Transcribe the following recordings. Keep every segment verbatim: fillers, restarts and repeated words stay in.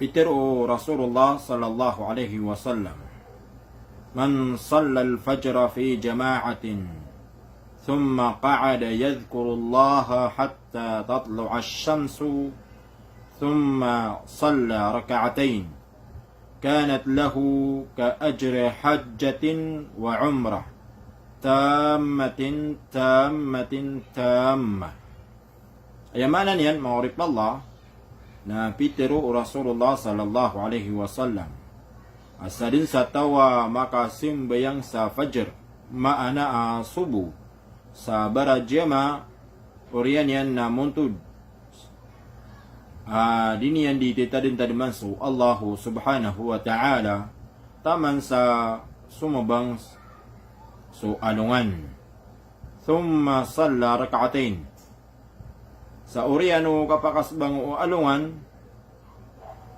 Pitharo o Rasulullah sallallahu alaihi wasallam, "Man sallal fajra fi jama'atin, thumma qa'ada yadhkurullaha hatta tatlu'ash shamsu, thumma salla rak'atayn, kanat lahu ka ajri hajjatin wa umrah, tammatin, tammatin, tammah." Aya maana niyan, manga oripn o Allah, na pitharo o Rasulullah sallallahu alaihi wasallam a sadn sa taw a makasambayang sa fajr, maana a sobo, sa barajamaah, oriyan iyan na montod a di niyan di titadmtadman so Allah subhanahu wa ta'ala, taman sa somabang so alongan. Thumma salla rak'atayn. Sa oriyan o kapakasbang o alongan,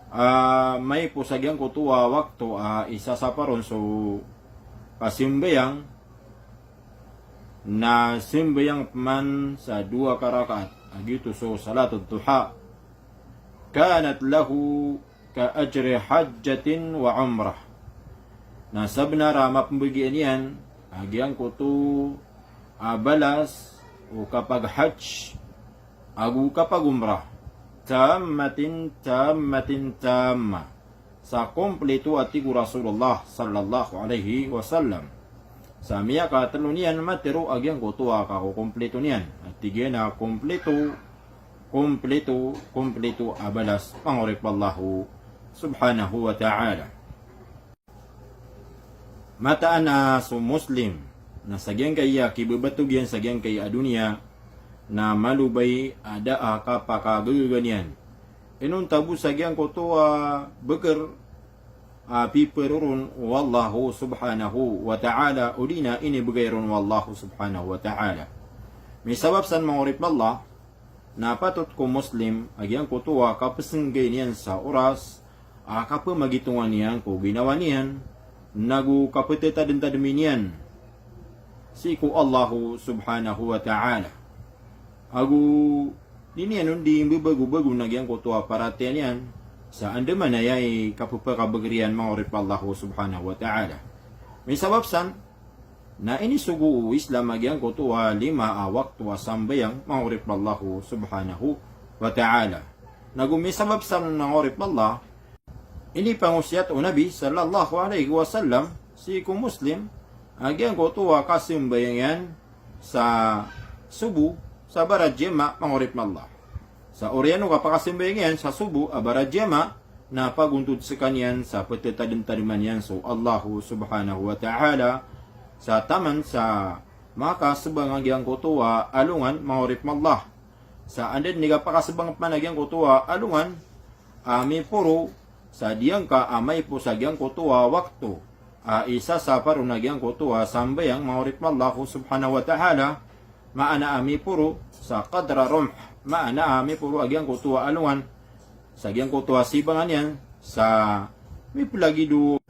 a, maipos a giyangkoto a wakto a isasapar on so kasambayang, na sambayang pman sa dowa ka rakaat, a giyoto so salatud duha. Kanat lahu ka ajri hajjatin wa umrah. Na sabnar a mapmbagian iyan a giyangkoto a balas o kapaghajj ago kapagumrah. Tammatin, tammatin, tammah. Sa komplito a tig o Rasulullah sallallahu alaihi wasallam. Sa miyakatlo niyan matharo a giyangkoto a kakokomplito niyan. A tig iyan a komplito, komplito, komplito a balas, manga oripn o Allah subhanahu wa ta'ala. Mataan a so Muslim na sa giyangkaya kibabatog iyan sa giyangkaya doniya na malobay a da a kapakagagaga niyan. Inonta bo sa giyangkoto a bkr a pipharoron o Allah subhanahu wa ta'ala, odi na inibgay ron o Allah subhanahu wa ta'ala. Misabap san, manga oripn o Allah, na patot ko Muslim a giyangkoto a kapsnggay niyan sa oras a kapamagitongan iyan ko ginawa niyan, nago kapthatadmtadmi niyan sii ko Allah subhanahu wa ta'ala. Ago di niyan on di mbabagobago na giyangkoto a paratiyaya niyan sa andamanaya i kapphakabagr iyan, manga oripn o Allah subhanahu wa ta'ala. Misabap san, na inisogo o Islam a giyangkoto a lima a wakto a sambayang, manga oripn o Allah subhanahu wa ta'ala. Nago misabap san, manga oripn o Allah, inipangosiyat o Nabi sallallahu alaihi wasallam sii ko Muslim a giyangkoto a kasambayang iyan sa sobo sa barajamaah, manga oripn o Allah. Sa oriyan o kapakasambayang iyan sa sobo a barajamaah, na pagontod skaniyan sa pthatadmtadman iyan so Allah subhanahu wa ta'ala, sa taman sa makasbang a giyangkoto a alongan, manga oripn o Allah. Sa anda dn i kapakasbang pman a giyangkoto a alongan a miporo sa diyangka a maipos a giyangkoto a wakto a isasapar on a giyangkoto a sambayang, manga oripn o Allah subhanahu wa ta'ala, maana a miporo sa qadra rumh, maana a miporo a giyangkoto a alongan sa giyangkoto a sibangan iyan sa miplagid o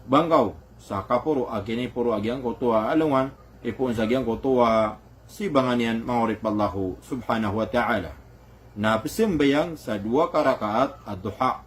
bangkaw, sa kaporo a kiniporo a giyangkoto a alongan ipoon sa giyangkoto a sibangan iyan, manga oripn o Allah subhanahu wa ta'ala. Na pzambayang sa dowa ka rakaat a duha.